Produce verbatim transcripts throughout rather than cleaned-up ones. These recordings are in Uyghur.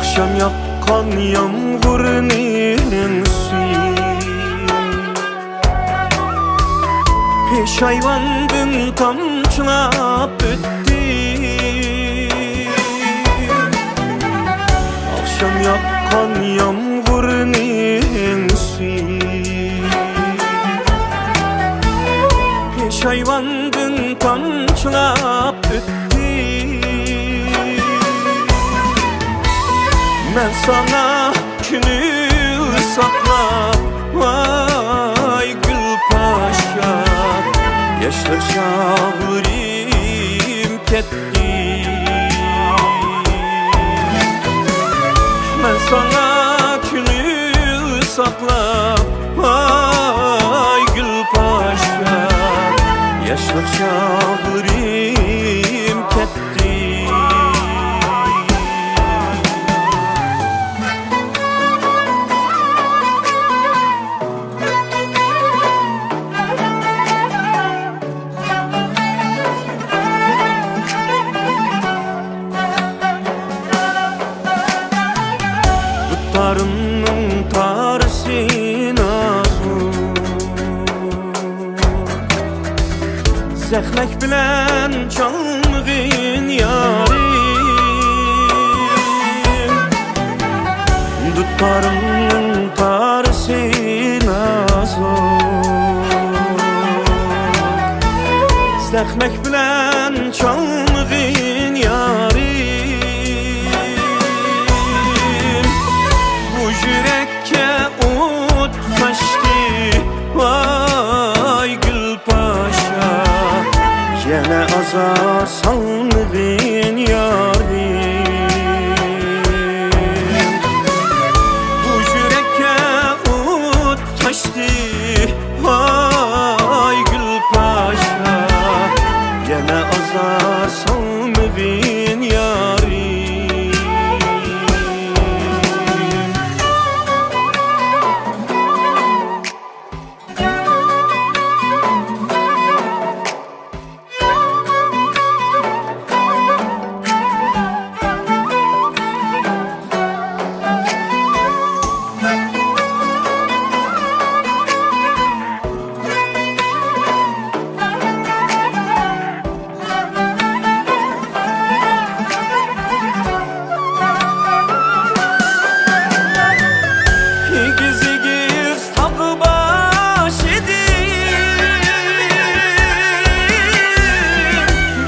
ئاخشام ياغقان يامغۇرنىڭ سۈيى پېشايۋاندىن تامچىلاپ ئۆتتى. ئاخشام ياغقان يامغۇرنىڭ سۈيى پېشايۋاندىن تامچىلاپ ئۆتتى. مەن ساڭا كۆڭۈل ساقلاپ، ۋاي گۈلپاشا، ياشلىق چاغلىرىم كەتتى. مەن ساڭا كۆڭۈل ساقلاپ، ۋاي گۈلپاشا، ياشلىق چاغلىرىم كەتتى. دۇتارىمنىڭ تارىسى نازۇك، زەخمەك بىلەن چالمىغىن يارىم. دۇتارىمنىڭ تارىسى نازۇك، زەخمەك بىلەن چالمىغىن يارىم. بۇ يۈرەككە ئوت قاچتى، ۋاي گۈلپاشا، يەنە ئازار سالمىغىن يارىم. بۇ يۈرەككە ئوت قاچتى، ۋاي گۈلپاشا، يەنە ئازار سالمىغىن يارىم. ئېگىز-ئېگىز تاغ باشىدىن،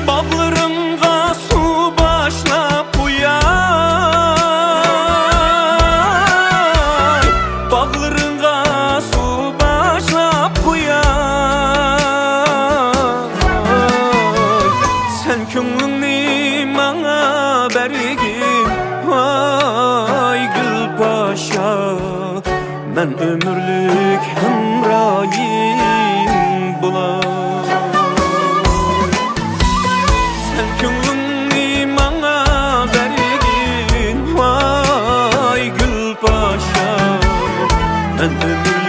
باغلىرىڭغا سۇ باشلاپ قۇياي، باغلىرىڭغا سۇ باشلاپ قۇياي. سەن كۆڭلۈڭنى ماڭا بەرگىن، ۋاي گۈلپاشا، مەن ئۆمۈرلۈك ھەمراھىڭ بولاي. سەن كۆڭلۈڭنى ماڭا بەرگىن، ۋاي گۈلپاشا، مەن ئۆمۈر